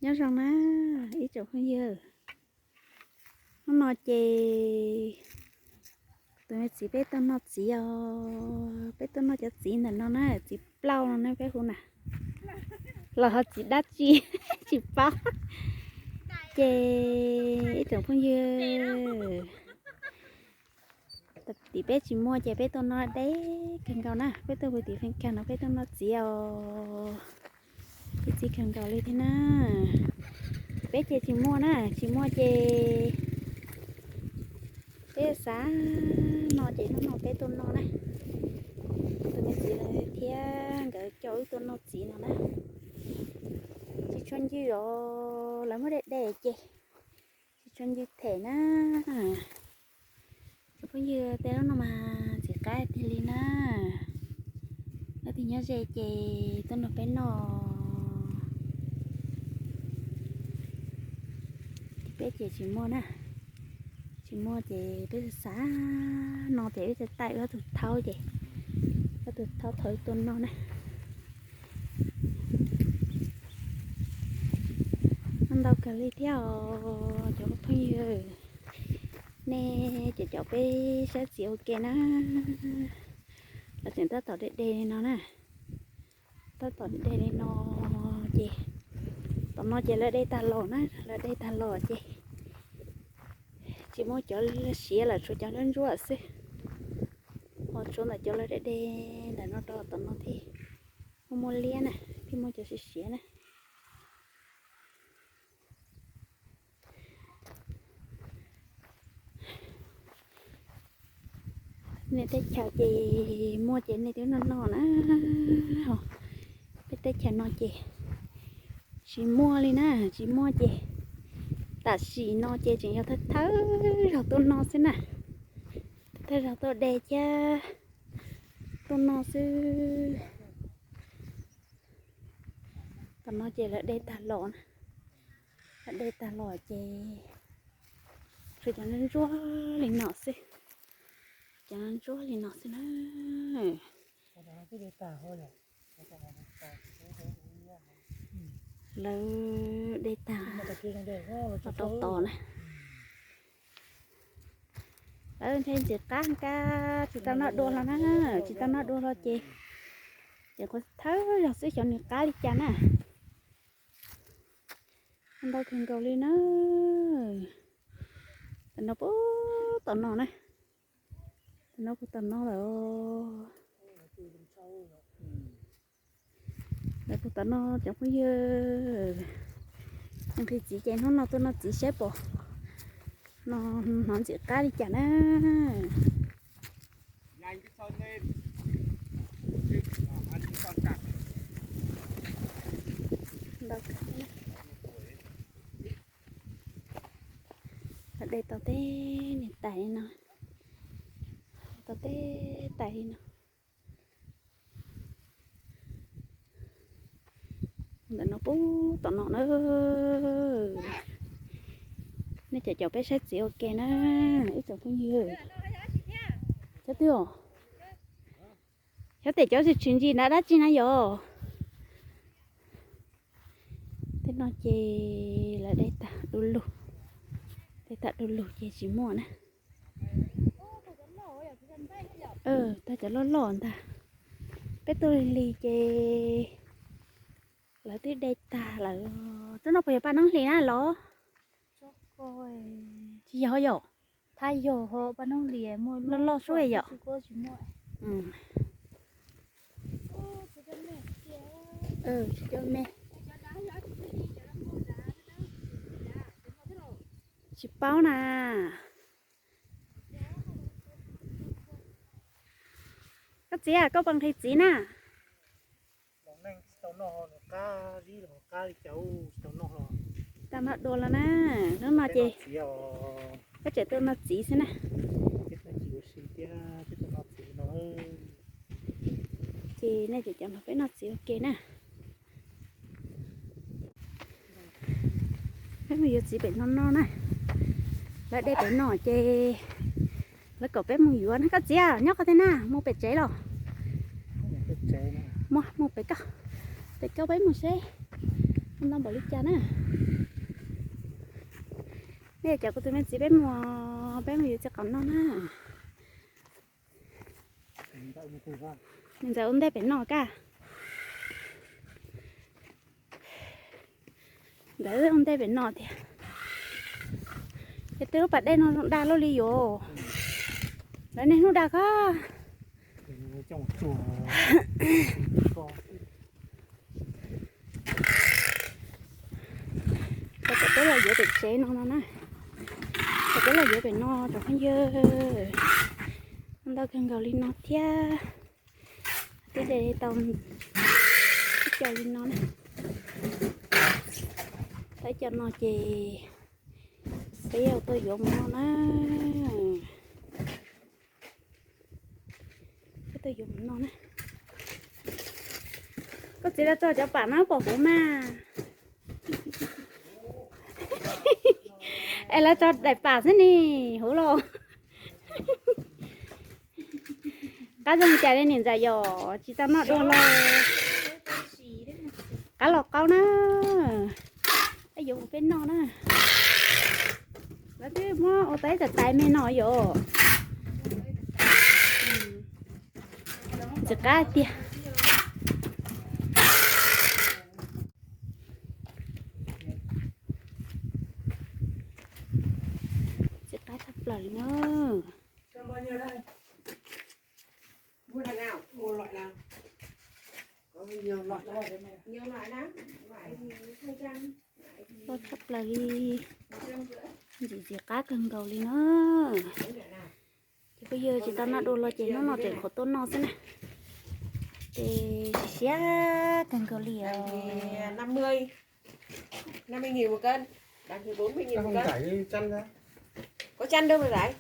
Nyob zoo na ib tsoom phooj ywg, hnub no ces tus me txiv peb tuaj noj txiv os, peb tuaj noj cov txiv ntawm no na, txiv plaub no ne peb hu na, los ho txiv dab tsi tsis paub. Ces ib tsoom phooj ywg, tim peb tsis muaj ces peb tuaj noj deb kawg nkaus na, peb tuaj pw tim feem kag no peb tuaj noj txiv os. Txiv kawg nkaus li thiab na. Peb ces tsis muaj na, tsis muaj ces peb xav noj ces hnub no peb tuaj noj na. Tus me txiv lawv thiab nkawd coj wb tuaj noj txiv no na. Tsis tshua ncw os, lawv muab dej de ces tsis tshua ncw them na. Cov phooj ywg, tej lub no mas ntxim qab tiag li na. Leej twg nyob ze ces tuaj nrog peb noj. Peb ces tsis muaj na, tsis muaj ces peb xav noj ces wb thiaj taij wb ob tug thaub ces, ob tug thaub thaum wb tuaj noj na. Noj ntau kawg li thiab os cov phooj ywg, nej cov caum peb saib txiv ua ke na. Lawv tseem tab tom de de li no na, tab tom de de li no ces tom no ces lawv de tag los na, lawv de tag los ces tsis muaj cov siav lawm, tshuav cov ntsuab ntsuab xwb. Ho tshuav ntawm cov lawv de de ntawm no rau tom no thiab, muaj muaj liab na, thiab muaj cov siav siav na. Nej teb chaws ces muaj ces nej twb noj noj na. Peb teb chaws no ces tsis muaj li na, tsis muaj ces tam sim no ces tseem yog thawj thawj zaug tuaj noj xwb na. Thawj zaug tuaj de thiab tuaj noj xwb. Tom no ces lawv de tag los na, lawv de tag los ces tshuav cov ntsuab ntsuab li no xwb, cov ntsuab ntsuab li no xwb na. Lawv de tag los rau tod na. Lawv nthe ntxim qab kab tsis tau noj dua hlo na, tsis tau noj dua hlo ces ces kuv thawb zog xwb xyov nws qab li cas na. Ntau kawg nkaus li na. Tam no puag tom no na, tam no puag tom no lawm. Lawv puag tom no cov phooj ywg, nqhis txiv ces hnub no tuaj noj txiv saib pom no hnov ntxim qab li cas na. Ntau kawg. Lawv de tau tej niag tais li no, tau tej tais li no. Ntawm no puag tom no na. Nej cov caum peb saib txiv ua ke na ib tsoom phooj ywg. Cov twg os? Xyov tes cov tsis tshwm ntsis nrad dab tsi na yom? Tej no ces lawv de tag du lug, de tag du lug ces tsis muaj na. Tag cov loj loj ntag. Peb tuaj lig lig ces lawv twb de tag lawm. Rau no puas yog paj noob hlis na los? Tsis yog yom? Loj loj sub yom? Tsis coj me. Tsis paub na. Koj txiv, koj puas nqhis txiv na? Tau noj dua los na, hnub no ces peb tseem tuaj noj txiv xwb na. Ces nej cov caum peb noj txiv ua ke na. Peb mus yuav txiv pem no no na. Lawv de pem no ces lawv kom peb mus yuav na. Koj txiv, nyob qhov twg na, mus pem tsev los? Mus, mus pem koj, pem koj peb mus seb. Ntau npaum li cas na. Nej cov kuv tus me txiv peb mus, peb mus yuav txiv qaub noj na. Nws ntxawm ua ntej pem no kaj. Ntxawm ua ntej pem no tiag. Ces tej lub pas dej no zoo dag luaj li yuav. Lawv niaj hnub dag koj. Thaum peb los yuav pem tsev no no na. Thaum peb los yuav pem no cov phooj ywg, ntau kawg nkaus li no thiab. Twb de tau ib co li no na. Tau ib co no ces peb yuav tuaj yuav mus noj na. Peb tuaj yuav mus noj na. Koj txiv los tso cov pam no pom huv mas. Es lawv tso daim pam xwb ni, huv los. Qab zoo cas li niam ntxawm yom, tsis tau noj dua los. Qab los qaub na. Peb yuav mus peb noj na. Lawv twb muab ua tau ib tais tais me no yom. Ntxim qab tiag. Ntxim qab tshaj plaws li na. Loj tshaj plaws li. Ntxim ntxim qab kawg nkaus li na. Ces phooj ywg tsis tau noj dua los ces hnub no tseem qhuav tuaj noj xwb na. Ces siab siab kawg nkaus li os. Năm mươi nghìn một cân, bán thì bốn mươi nghìn một cân. Có chăn đâu mà rải.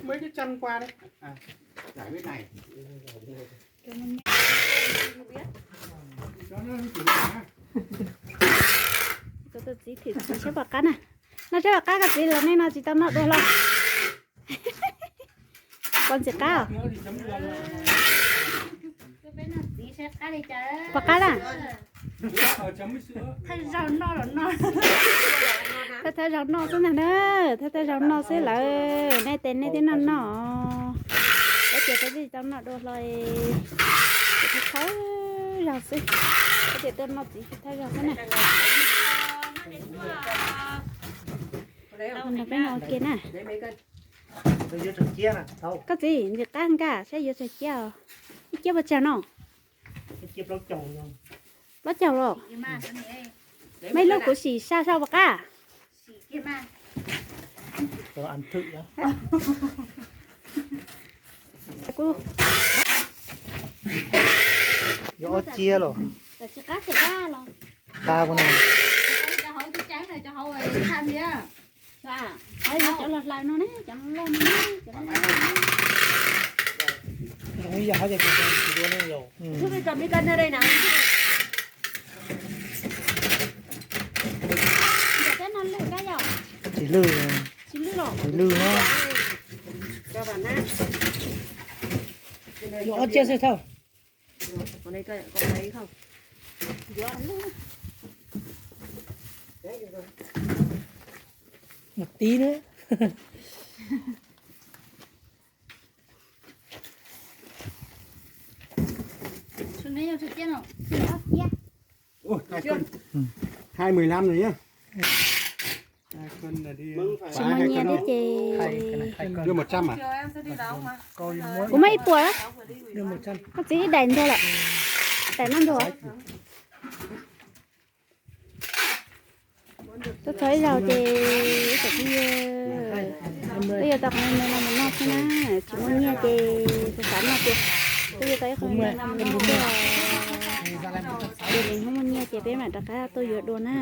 Mấy cái chăn qua đấy. À, rải bên này. Koj tus txiv thim txiv saib pom qab na. Noj saib pom qab koj txiv los nej no tsis tau noj dua los. Pom ntxim qab os. Pom qab na. Thawj thawj zaug noj xwb ntag na. Thawj thawj zaug noj xwb lawm, nej tes nej twb noj noj. Koj tias peb tsis tau noj dua hlo, peb thawj zaug xwb. Koj tias tuaj noj txiv thawj zaug xwb na. Nrog peb noj ua ke na. Koj txiv ntxim qab nkaj saib yuav tsawg ciab os. Ib ciab puas tsawg no? Plaub caug los? Mej lub kuv sim saj saj puas qab? Yuav ob ciab los? Qab no. Cov los hlais no ne, cov loj no ne, cov loj no ne. Tsis lwj, tsis lwj no. Yuav ob ciab xwb thawj. Một tí nữa. Ua, hai cân. Hai mười lăm rồi nhá. Tsis muaj nyiaj thiab ces. Đưa một trăm à? Kuv muab ib puas. Koj txiv ib daim ntuag lawm. Daim no ntuag. Tuaj txog ib zaug ces ib tsoom phooj ywg, wb yuav tau qhov me me no mus noj xwb na, tsis muaj nyiaj ces xav xav noj ces wb yuav tau ib qho me me no mus noj xwb os. Ces nws hnub muaj nyiaj ces peb mam rov qab tuaj yuav dua na.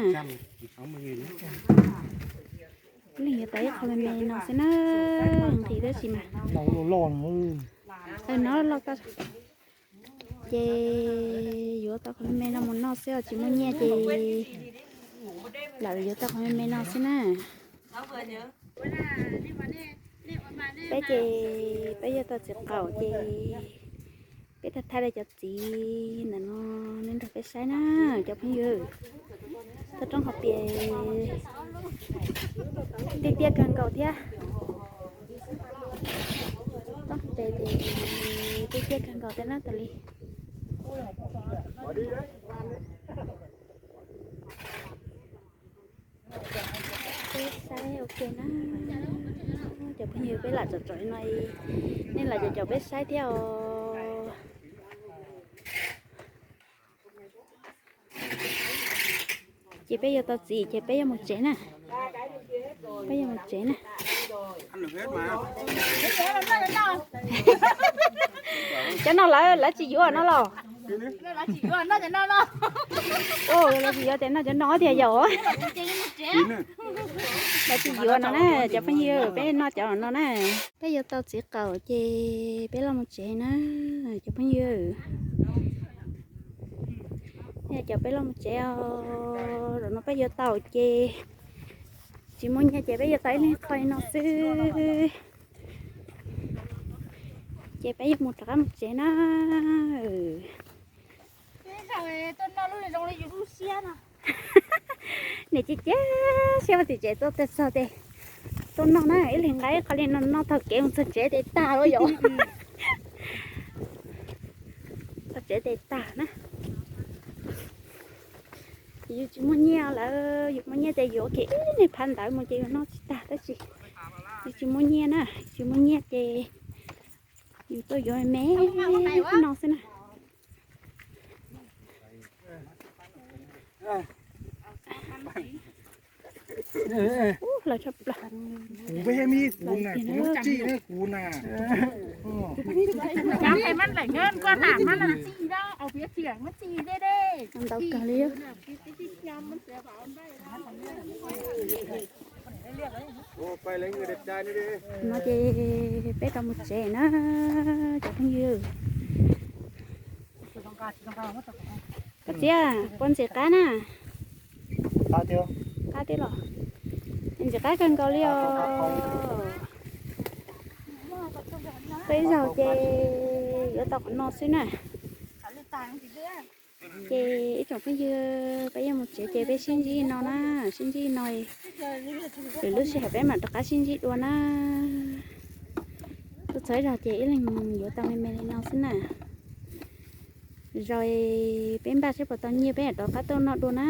Wb leeg yuav tau ib qho me me no xwb na, nqhis tab sis mas no loj tag. Ces yuav tau qhov me me no mus noj xwb os, tsis muaj nyiaj ces lawv yuav tau qhov me me no xwb na. Peb ces peb yuav tau txiv qaub ces Peb tau thaij cov txiv ntawm no, nej nrog peb saib na cov phooj ywg. Toj roob hauv pes tiaj tiaj kawg nkaus thiab. Roob hauv pes ces tiaj tiaj kawg nkaus thiab na tas li. Peb saib ua ke na. Cov phooj ywg, peb lam tsom tsom no, nej lam caum caum peb saib thiab os. Ces peb yuav tau txiv ces peb yuav mus tsev na. Peb yuav mus tsev na. Cov no lawv, lawv tsis yuav no los? Lawv tsis yuav cov no, cov no tiag yom. Lawv tsis yuav no na, cov phooj ywg, peb noj cov no na. Peb yuav tau txiv qaum ces peb los mus tsev na, cov phooj ywg. Cov peb los mus tsev os, zaum no peb yuav tau ces tsis muaj nyiaj ces peb yuav tau ib leeg qho li no xwb. Ces peb yuav mus rov qab mus tsev na. Niam cia cia siab mus tim tsev tuaj txog ces tuaj noj na, ib leeg nqa ib qho li no noj taug kev mus txog tsev ces tag lawm yom. Txog tsev ces tag na. Yus tsis muaj nyiaj lawm, yus muaj nyiaj ces yus ua kiag ib leeg phab ntawd mus ces yus noj tsis tag, tab sis yus tsis muaj nyiaj na, tsis muaj nyiaj ces yus tuaj yuav me me no xwb na. Ub, lawv tshaj plaws. Kuv peb me kuv na, kuv muab tsim ne kuv na. Ntau kawg li. No ces peb rov mus tsev na cov phooj ywg. Koj txiv, puas ntxim qab na? Qab tiag los? Ntxim qab kawg nkaus li os. Peb zaug ces yuav tau qhov no xwb na. Ces ib tsoom phooj ywg, peb yuav mus tsev ces peb sib ntsib no na, sib ntsib no. Lwm lub sij hawm peb mam rov qab sib ntsib dua na. Tuaj txog ib zaug ces ib leeg yuav tau me me li no xwb na. Zaum peb npaj seb puas tau nyiaj peb mam rov qab tuaj noj dua na.